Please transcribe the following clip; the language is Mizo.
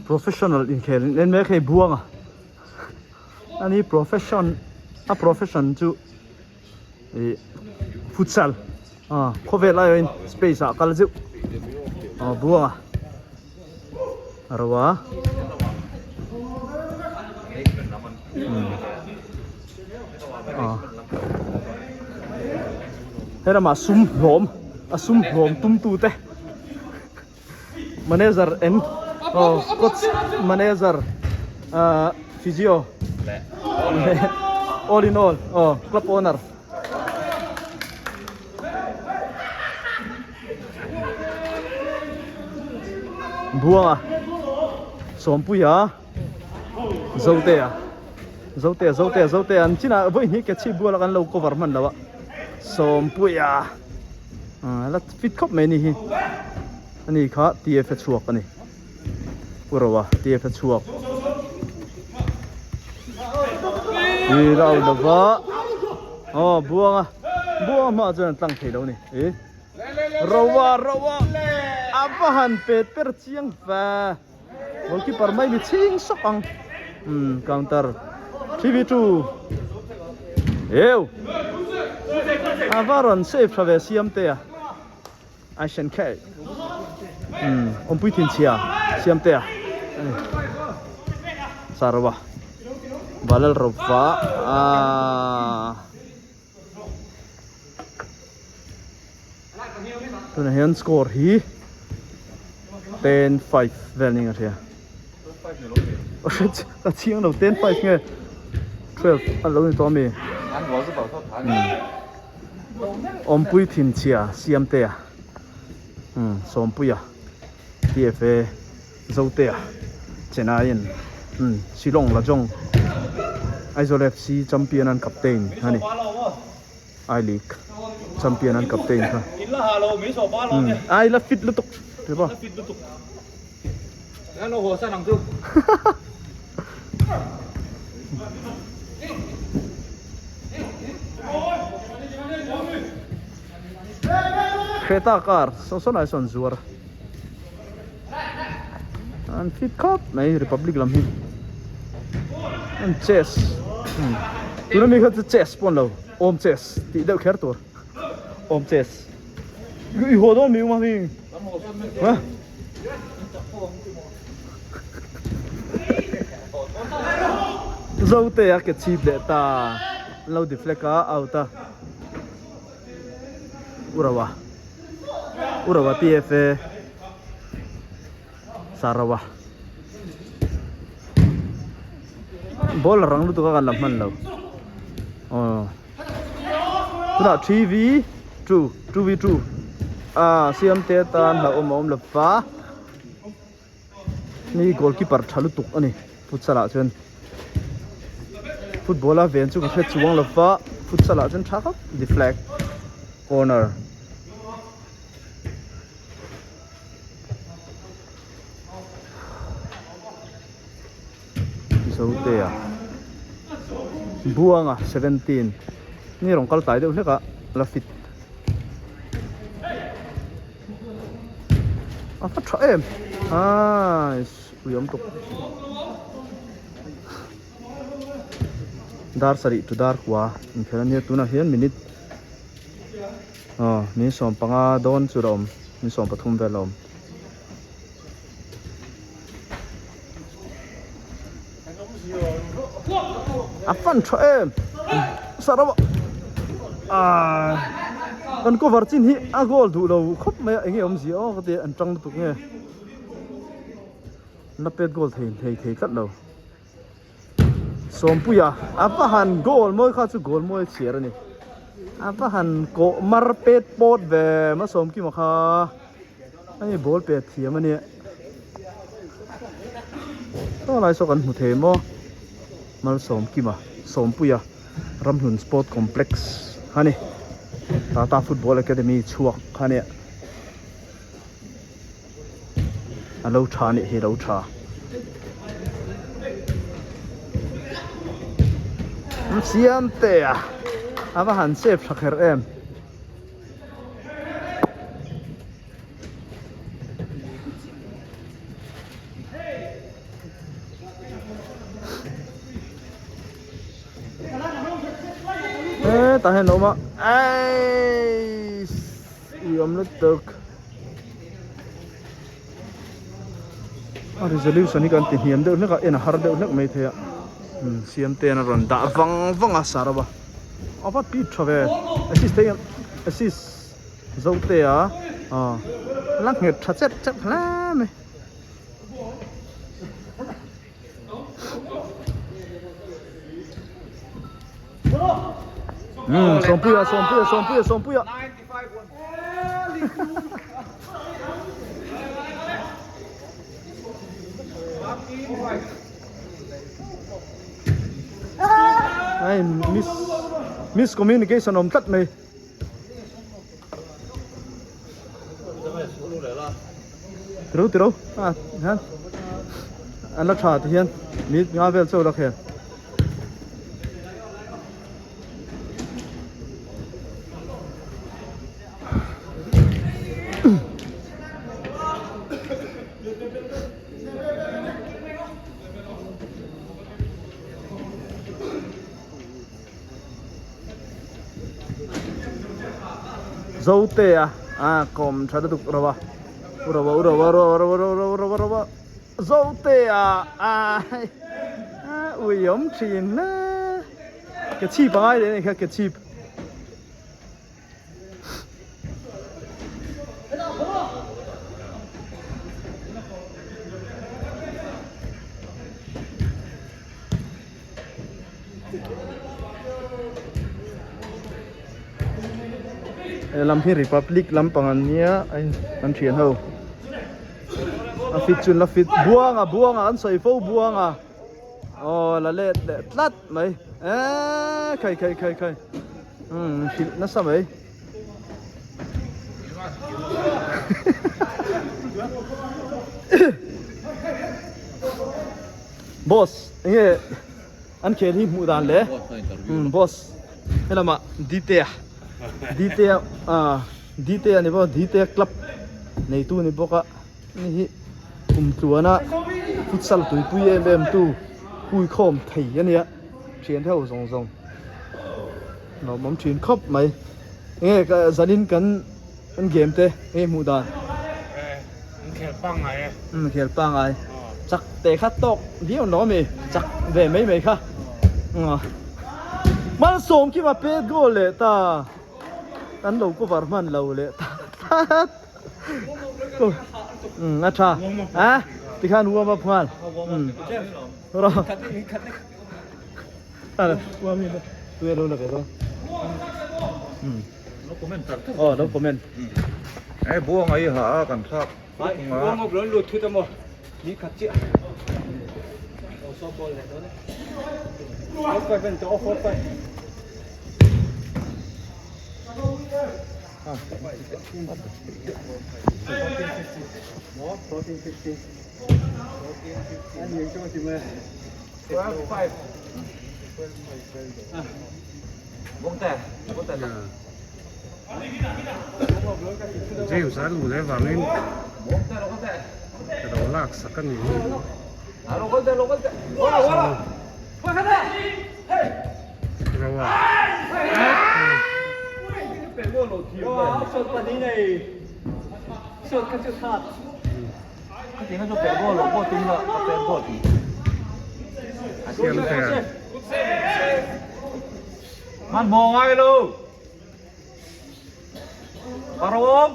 Professional inkhel in en mek hei buang a ani profession a profession chu ih futsal ah khawvel aiawh in space ah kal zeuh aw buang a a ro a ah helamah sum hlawm a sum hlawm tum tu te. Manager and oh coach manager uh, physio all in all oh club owner Buanga Sawmpuia Zotea Zotea Zotea Zotea an chinah vawi hnih ke chhip buala kan lo cover hman lo a Sawmpuia la fit khawp mai a ni hi ani kha TF a chhuak a ni pu Roa TF a chhuak i rau lova aw buanga buanga hmaah chuan an tlang thei lo a ni e Roa Roa a va han pet per chiang ve goalkeeper mai mi chhing sawk ang umm counter 3v2 eu a va rawn save tha ve siam te a ai hran kher umm awmpui thin chhia siam te a ani sarova valal rova aaa. Tunah hian score hi 10-5 vel niin ka hria ka chiang lo 10-5 nge 12 a lo ni tawh ami Awmpui thinchhia Siamtea Sawmpuia TFA Zotea Chennaiin Shillong Lajong Aizawl FC champion an captain a ni I League champion an captain kha ai la fit lutuk ti ba Creta car saw saw lai sawn zuar an fit khawp mai republic lam hi an chess tuna mi kha chu chess pawh an lo awm chess tih deuh kher tur awm chess i haw dawn mi uma mi ha zote a ke chhip leh ta an lo deflect a out a. Urawa Urawa TFA Sarawa ball a rang lutuk a kan la hman lo aw tunah 3v 2 2v 2 ah siam te tan hlauhawm a awm lo va ni goalkeeper tha lutuk a ni futsal ah chuan football a ven chu ka hre chuang lo va futsal ah chuan tha khawp deflect corner Zotea Buanga 17 ni rawng kal tlai deuh hlek a la fit. A va tha em aaii ui awm tuk dar sarih tu dar kua inkhelh ania tunah hian minute aw min 15 dawn chu la awm min 13 vel a awm. A fan tha em Sarawak ah kan cover chin hi a goal duh lo khawp mai a enge awmzia aw ka ti an tang lutuk nge la pet goal thei thei thei tlat lo Sawmpuia a va han goal mawi kha chu goal mawi chhiar a ni a va han kawh mar pet pawt ve ma Sawmkima kha. Hei ball pet thiam a nia saw lai saw kan hmu thei maw Malsawmkima Sawmpuia Ramhlun Sport Complex a ni Tata Football Academy chhuak kha a nia a lo tha a nih hi a lo tha Siamtea a va han save tha kher em. Hetah hian a awm a eiss ui awm lutuk a resolution hi kan ti hniam deuh hlek a en a har deuh hlek mai thei a umm siam te an rawn dah vang vang a sarava a va pit tha ve assist thei ang assist zote a aw la nghet tha chet chet hle mai. Umm Sawmpuia Sawmpuia Sawmpuia Sawmpuia Ai miss miscommunication awm tlat mai. Tiro tiro a hian an la tha ti hian mi nga vel chaw la khel. Zotea a kawm tha lutuk ro a u ro u ro ro ro ro ro ro ro Zotea a ui awm thin hle ke chhip a ngai leh a ni kha ke chhip. He lam hi republic lampang an nia a in an thian ho a fit chu an la fit buanga buanga an sawi fo buanga aw la let leh tlat mai eee khai khai khai khai umm hrilh nasa mai. Boss enge an khel hi hmuh dan le umm boss helamah Dtea Dtea ah Dtea ni bawk Dtea club neitu ni bawk a ni hi kum tluana futsal tuipui em em tu hui khawm thei a nia thian ho zawng zawng lawmawm thin khawp mai enge ka zanin kan An game te hei hmuh dan. An khel pangngai e. Umm khel pangngai. Chak te kha tawk viau lo ami chak ve mai mai kha. Malsawm khi ma pet goal leh ta. An lo cover hman lo leh ta tlat. Umm a tha. A tikhan warm up nghal. Umm. Ro. Warm up. Tuye lo la ve dawn. Umm. Lo comment tar tar. Aw lo comment. Ei buang ai ha a kan thlak. Buang up lo lut thut emaw ni khat chiah. Aw so ball leh dawn e. Four five en tawh aw four five. Ah. No, 14 15. 14 15. An yung chu ti mai. 12 5. 12 5. James a luh leh vangin ka lo lak sak a ni. Siamtea. Hmanhmawh ngai lo. Parawm.